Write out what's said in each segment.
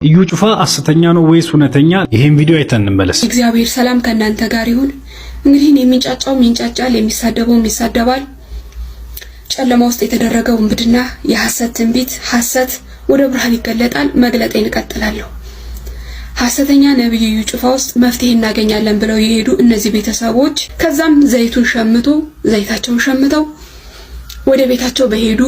እዩ ጩፋ ሐሰተኛ ነው ወይስ እውነተኛ? ይሄን ቪዲዮ አይተን እንመለስ። እግዚአብሔር ሰላም ከእናንተ ጋር ይሁን። እንግዲህ የሚንጫጫውም ይንጫጫል፣ የሚሳደበውም ይሳደባል። ጨለማ ውስጥ የተደረገው ውንብድና፣ የሐሰት ትንቢት፣ ሐሰት ወደ ብርሃን ይገለጣል። መግለጤን እቀጥላለሁ። ሐሰተኛ ነብይ እዩ ጩፋ ውስጥ መፍትሄ እናገኛለን ብለው የሄዱ እነዚህ ቤተሰቦች ከዛም ዘይቱን ሸምቶ ዘይታቸውን ሸምተው ወደ ቤታቸው በሄዱ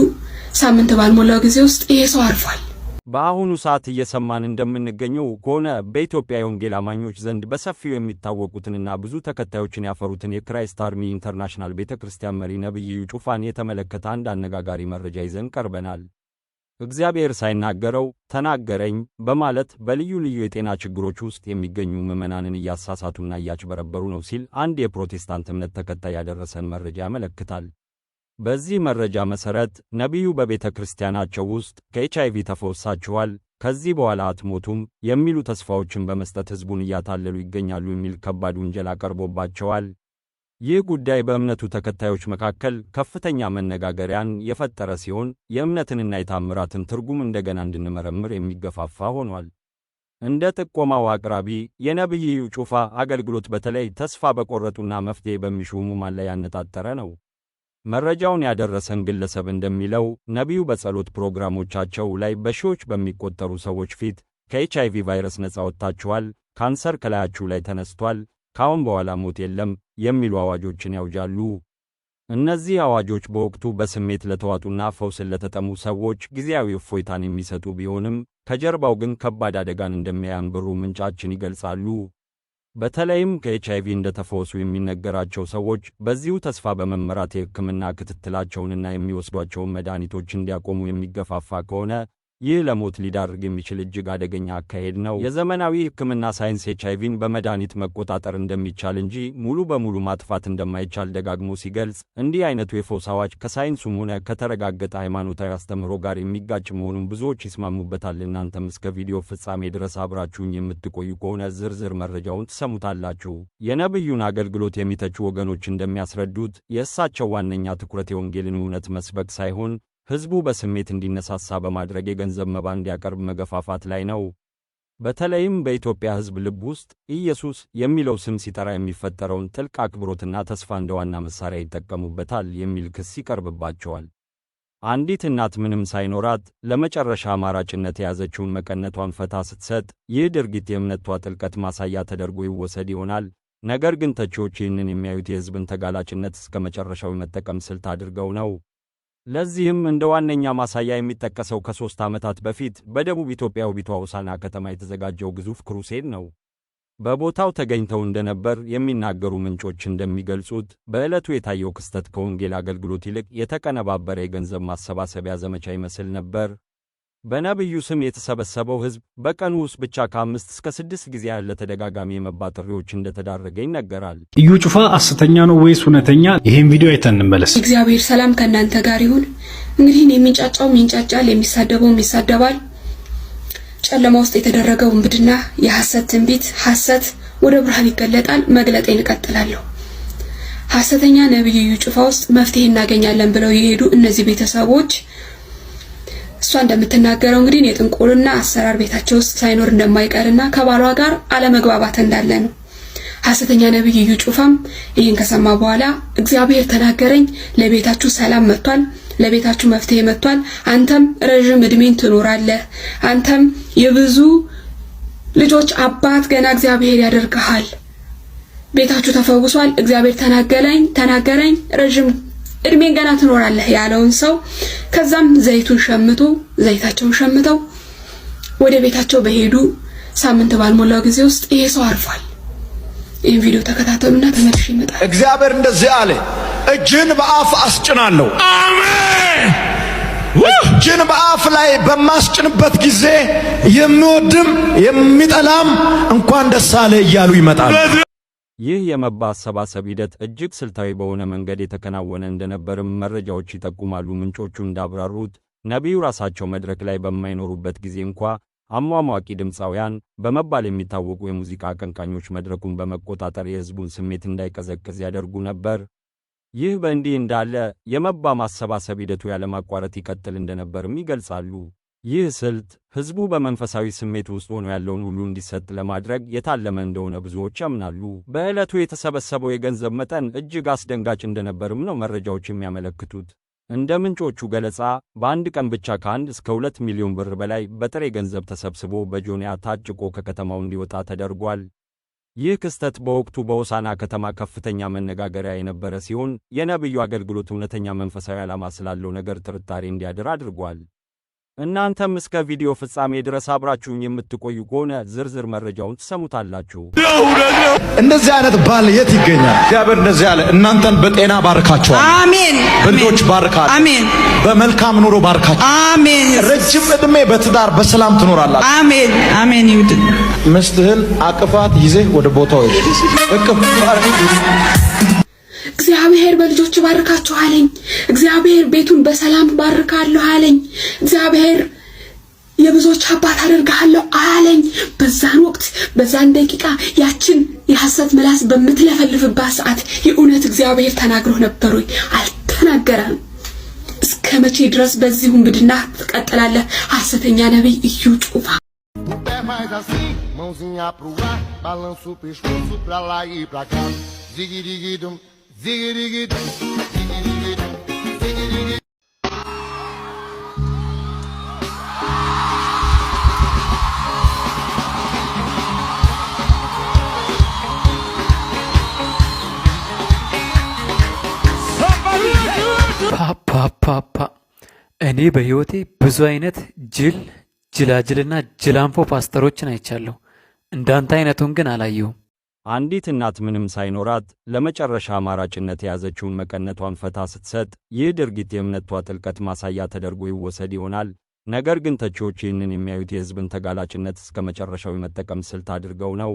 ሳምንት ባልሞላው ጊዜ ውስጥ ይሄ ሰው አርፏል። በአሁኑ ሰዓት እየሰማን እንደምንገኘው ከሆነ በኢትዮጵያ የወንጌል አማኞች ዘንድ በሰፊው የሚታወቁትንና ብዙ ተከታዮችን ያፈሩትን የ Christ Army International ቤተ ክርስቲያን መሪ ነቢይ እዩ ጩፋን የተመለከተ አንድ አነጋጋሪ መረጃ ይዘን ቀርበናል። እግዚአብሔር ሳይናገረው ተናገረኝ በማለት በልዩ ልዩ የጤና ችግሮች ውስጥ የሚገኙ ምዕመናንን እያሳሳቱና እያጭበረበሩ ነው ሲል አንድ የፕሮቴስታንት እምነት ተከታይ ያደረሰን መረጃ ያመለክታል። በዚህ መረጃ መሠረት ነቢዩ በቤተ ክርስቲያናቸው ውስጥ ከኤችአይቪ ተፈውሳችኋል፣ ከዚህ በኋላ አትሞቱም የሚሉ ተስፋዎችን በመስጠት ሕዝቡን እያታለሉ ይገኛሉ የሚል ከባድ ውንጀላ ቀርቦባቸዋል። ይህ ጉዳይ በእምነቱ ተከታዮች መካከል ከፍተኛ መነጋገሪያን የፈጠረ ሲሆን፣ የእምነትንና የታምራትን ትርጉም እንደገና እንድንመረምር የሚገፋፋ ሆኗል። እንደ ጥቆማው አቅራቢ የነቢይ እዩ ጩፋ አገልግሎት በተለይ ተስፋ በቆረጡና መፍትሔ በሚሹ ሕሙማን ላይ ያነጣጠረ ነው። መረጃውን ያደረሰን ግለሰብ እንደሚለው ነቢዩ በጸሎት ፕሮግራሞቻቸው ላይ በሺዎች በሚቆጠሩ ሰዎች ፊት ከኤችአይቪ ቫይረስ ነፃ ወጥታችኋል፣ ካንሰር ከላያችሁ ላይ ተነስቷል፣ ካሁን በኋላ ሞት የለም የሚሉ አዋጆችን ያውጃሉ። እነዚህ አዋጆች በወቅቱ በስሜት ለተዋጡና ፈውስን ለተጠሙ ሰዎች ጊዜያዊ እፎይታን የሚሰጡ ቢሆንም፣ ከጀርባው ግን ከባድ አደጋን እንደሚያንብሩ ምንጫችን ይገልጻሉ። በተለይም ከኤችአይቪ እንደተፈወሱ የሚነገራቸው ሰዎች በዚሁ ተስፋ በመመራት የሕክምና ክትትላቸውንና የሚወስዷቸውን መድኃኒቶች እንዲያቆሙ የሚገፋፋ ከሆነ፣ ይህ ለሞት ሊዳርግ የሚችል እጅግ አደገኛ አካሄድ ነው። የዘመናዊ ሕክምና ሳይንስ ኤችአይቪን በመድኃኒት መቆጣጠር እንደሚቻል እንጂ ሙሉ በሙሉ ማጥፋት እንደማይቻል ደጋግሞ ሲገልጽ፣ እንዲህ አይነቱ የፈውስ አዋጅ ከሳይንሱም ሆነ ከተረጋገጠ ሃይማኖታዊ አስተምህሮ ጋር የሚጋጭ መሆኑን ብዙዎች ይስማሙበታል። እናንተም እስከ ቪዲዮ ፍጻሜ ድረስ አብራችሁኝ የምትቆዩ ከሆነ ዝርዝር መረጃውን ትሰሙታላችሁ። የነቢዩን አገልግሎት የሚተቹ ወገኖች እንደሚያስረዱት የእሳቸው ዋነኛ ትኩረት የወንጌልን እውነት መስበክ ሳይሆን ሕዝቡ በስሜት እንዲነሳሳ በማድረግ የገንዘብ መባ እንዲያቀርብ መገፋፋት ላይ ነው። በተለይም በኢትዮጵያ ሕዝብ ልብ ውስጥ ኢየሱስ የሚለው ስም ሲጠራ የሚፈጠረውን ጥልቅ አክብሮትና ተስፋ እንደ ዋና መሣሪያ ይጠቀሙበታል የሚል ክስ ይቀርብባቸዋል። አንዲት እናት ምንም ሳይኖራት ለመጨረሻ አማራጭነት የያዘችውን መቀነቷን ፈታ ስትሰጥ፣ ይህ ድርጊት የእምነቷ ጥልቀት ማሳያ ተደርጎ ይወሰድ ይሆናል። ነገር ግን ተቺዎች ይህንን የሚያዩት የሕዝብን ተጋላጭነት እስከ መጨረሻው የመጠቀም ስልት አድርገው ነው። ለዚህም እንደ ዋነኛ ማሳያ የሚጠቀሰው ከ3 ዓመታት በፊት በደቡብ ኢትዮጵያ ውቢቷ ሆሳዕና ከተማ የተዘጋጀው ግዙፍ crusade ነው። በቦታው ተገኝተው እንደነበር የሚናገሩ ምንጮች እንደሚገልጹት በዕለቱ የታየው ክስተት ከወንጌል አገልግሎት ይልቅ የተቀነባበረ የገንዘብ ማሰባሰቢያ ዘመቻ ይመስል ነበር። በነቢዩ ስም የተሰበሰበው ሕዝብ በቀኑ ውስጥ ብቻ ከ5 እስከ 6 ጊዜ ያለ ተደጋጋሚ የመባ ጥሪዎች እንደተዳረገ ይነገራል። እዩ ጩፋ ሐሰተኛ ነው ወይስ እውነተኛ? ይሄን ቪዲዮ አይተን እንመለስ። እግዚአብሔር ሰላም ከእናንተ ጋር ይሁን። እንግዲህ የሚንጫጫውም ይንጫጫል፣ የሚሳደበውም ይሳደባል። ጨለማ ውስጥ የተደረገው ውንብድና፣ የሐሰት ትንቢት፣ ሐሰት ወደ ብርሃን ይገለጣል። መግለጤን እቀጥላለሁ። ሐሰተኛ ነብይ እዩ ጩፋ ውስጥ መፍትሄ እናገኛለን ብለው የሄዱ እነዚህ ቤተሰቦች እሷ እንደምትናገረው እንግዲህ የጥንቆልና አሰራር ቤታቸው ውስጥ ሳይኖር እንደማይቀርና ከባሏ ጋር አለመግባባት እንዳለ ነው። ሐሰተኛ ነብይ እዩ ጩፋም ይህን ከሰማ በኋላ እግዚአብሔር ተናገረኝ፣ ለቤታችሁ ሰላም መጥቷል፣ ለቤታችሁ መፍትሄ መጥቷል፣ አንተም ረዥም እድሜን ትኖራለህ፣ አንተም የብዙ ልጆች አባት ገና እግዚአብሔር ያደርግሃል፣ ቤታችሁ ተፈውሷል፣ እግዚአብሔር ተናገረኝ ተናገረኝ ረዥም እድሜን ገና ትኖራለህ ያለውን ሰው ከዛም ዘይቱን ሸምቶ ዘይታቸውን ሸምተው ወደ ቤታቸው በሄዱ ሳምንት ባልሞላው ጊዜ ውስጥ ይሄ ሰው አርፏል። ይህን ቪዲዮ ተከታተሉና ተመልሼ ይመጣል። እግዚአብሔር እንደዚህ አለ፣ እጅን በአፍ አስጭናለሁ። አሜን። እጅን በአፍ ላይ በማስጭንበት ጊዜ የሚወድም የሚጠላም እንኳን ደስ አለ እያሉ ይመጣሉ። ይህ የመባ አሰባሰብ ሂደት እጅግ ስልታዊ በሆነ መንገድ የተከናወነ እንደነበርም መረጃዎች ይጠቁማሉ። ምንጮቹ እንዳብራሩት ነቢዩ ራሳቸው መድረክ ላይ በማይኖሩበት ጊዜ እንኳ አሟሟቂ ድምፃውያን በመባል የሚታወቁ የሙዚቃ አቀንቃኞች መድረኩን በመቆጣጠር የሕዝቡን ስሜት እንዳይቀዘቅዝ ያደርጉ ነበር። ይህ በእንዲህ እንዳለ የመባ ማሰባሰብ ሂደቱ ያለማቋረጥ ይቀጥል እንደነበርም ይገልጻሉ። ይህ ስልት ሕዝቡ በመንፈሳዊ ስሜት ውስጥ ሆኖ ያለውን ሁሉ እንዲሰጥ ለማድረግ የታለመ እንደሆነ ብዙዎች ያምናሉ። በዕለቱ የተሰበሰበው የገንዘብ መጠን እጅግ አስደንጋጭ እንደነበርም ነው መረጃዎች የሚያመለክቱት። እንደ ምንጮቹ ገለጻ በአንድ ቀን ብቻ ከ1 እስከ 2 ሚሊዮን ብር በላይ በጥሬ ገንዘብ ተሰብስቦ በጆንያ ታጭቆ ከከተማው እንዲወጣ ተደርጓል። ይህ ክስተት በወቅቱ በሆሳዕና ከተማ ከፍተኛ መነጋገሪያ የነበረ ሲሆን፣ የነቢዩ አገልግሎት እውነተኛ መንፈሳዊ ዓላማ ስላለው ነገር ጥርጣሬ እንዲያድር አድርጓል። እናንተም እስከ ቪዲዮ ፍጻሜ ድረስ አብራችሁኝ የምትቆዩ ከሆነ ዝርዝር መረጃውን ትሰሙታላችሁ። እንደዚህ አይነት ባል የት ይገኛል? እግዚአብሔር እንደዚህ አለ፣ እናንተን በጤና ባርካችኋል። አሜን። በልጆች ባርካለሁ። አሜን። በመልካም ኑሮ ባርካችኋል። አሜን። ረጅም ዕድሜ በትዳር በሰላም ትኖራላችሁ። አሜን። አሜን። ይሁን። ሚስትህን አቅፋት ይዘህ ወደ ቦታው ሂድ። እቅፍ እግዚአብሔር በልጆች ባርካችሁ አለኝ። እግዚአብሔር ቤቱን በሰላም ባርካለሁ አለኝ። እግዚአብሔር የብዙዎች አባት አደርግሃለሁ አለኝ። በዛን ወቅት፣ በዛን ደቂቃ፣ ያችን የሐሰት ምላስ በምትለፈልፍባት ሰዓት የእውነት እግዚአብሔር ተናግሮ ነበር ወይ? አልተናገረም። እስከ መቼ ድረስ በዚህ ውንብድና ትቀጥላለህ? ሐሰተኛ ነቢይ እዩ ጩፋ። O pé faz assim, mãozinha pro ar, balança o pescoço pra lá e pra cá. Ziguiriguidum, ziguiriguidum, ziguiriguidum, ziguiriguidum. ፓፓፓፓ፣ እኔ በህይወቴ ብዙ አይነት ጅል፣ ጅላጅልና ጅላንፎ ፓስተሮችን አይቻለሁ። እንዳንተ አይነቱን ግን አላየሁም። አንዲት እናት ምንም ሳይኖራት ለመጨረሻ አማራጭነት የያዘችውን መቀነቷን ፈታ ስትሰጥ፣ ይህ ድርጊት የእምነቷ ጥልቀት ማሳያ ተደርጎ ይወሰድ ይሆናል። ነገር ግን ተቺዎች ይህንን የሚያዩት የሕዝብን ተጋላጭነት እስከ መጨረሻው የመጠቀም ስልት አድርገው ነው።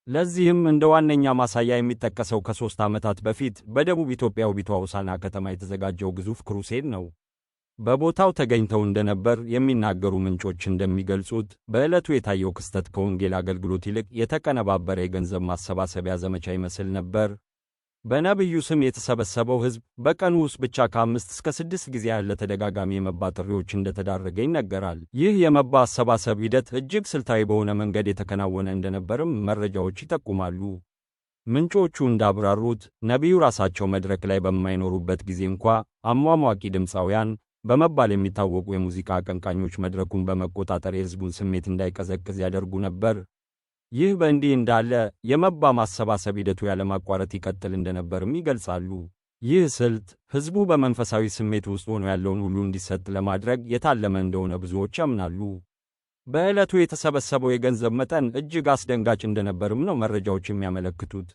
ለዚህም እንደ ዋነኛ ማሳያ የሚጠቀሰው ከ3 ዓመታት በፊት በደቡብ ኢትዮጵያ ውቢቷ ሆሳዕና ከተማ የተዘጋጀው ግዙፍ crusade ነው። በቦታው ተገኝተው እንደነበር የሚናገሩ ምንጮች እንደሚገልጹት፣ በዕለቱ የታየው ክስተት ከወንጌል አገልግሎት ይልቅ የተቀነባበረ የገንዘብ ማሰባሰቢያ ዘመቻ ይመስል ነበር። በነቢዩ ስም የተሰበሰበው ሕዝብ በቀኑ ውስጥ ብቻ ከ5 እስከ 6 ጊዜ ያህል ለተደጋጋሚ የመባ ጥሪዎች እንደተዳረገ ይነገራል። ይህ የመባ አሰባሰብ ሂደት እጅግ ስልታዊ በሆነ መንገድ የተከናወነ እንደነበርም መረጃዎች ይጠቁማሉ። ምንጮቹ እንዳብራሩት፣ ነቢዩ ራሳቸው መድረክ ላይ በማይኖሩበት ጊዜ እንኳ አሟሟቂ ድምፃውያን በመባል የሚታወቁ የሙዚቃ አቀንቃኞች መድረኩን በመቆጣጠር የሕዝቡን ስሜት እንዳይቀዘቅዝ ያደርጉ ነበር። ይህ በእንዲህ እንዳለ የመባ ማሰባሰብ ሂደቱ ያለማቋረጥ ይቀጥል እንደነበርም ይገልጻሉ። ይህ ስልት ሕዝቡ በመንፈሳዊ ስሜት ውስጥ ሆኖ ያለውን ሁሉ እንዲሰጥ ለማድረግ የታለመ እንደሆነ ብዙዎች ያምናሉ። በዕለቱ የተሰበሰበው የገንዘብ መጠን እጅግ አስደንጋጭ እንደነበርም ነው መረጃዎች የሚያመለክቱት።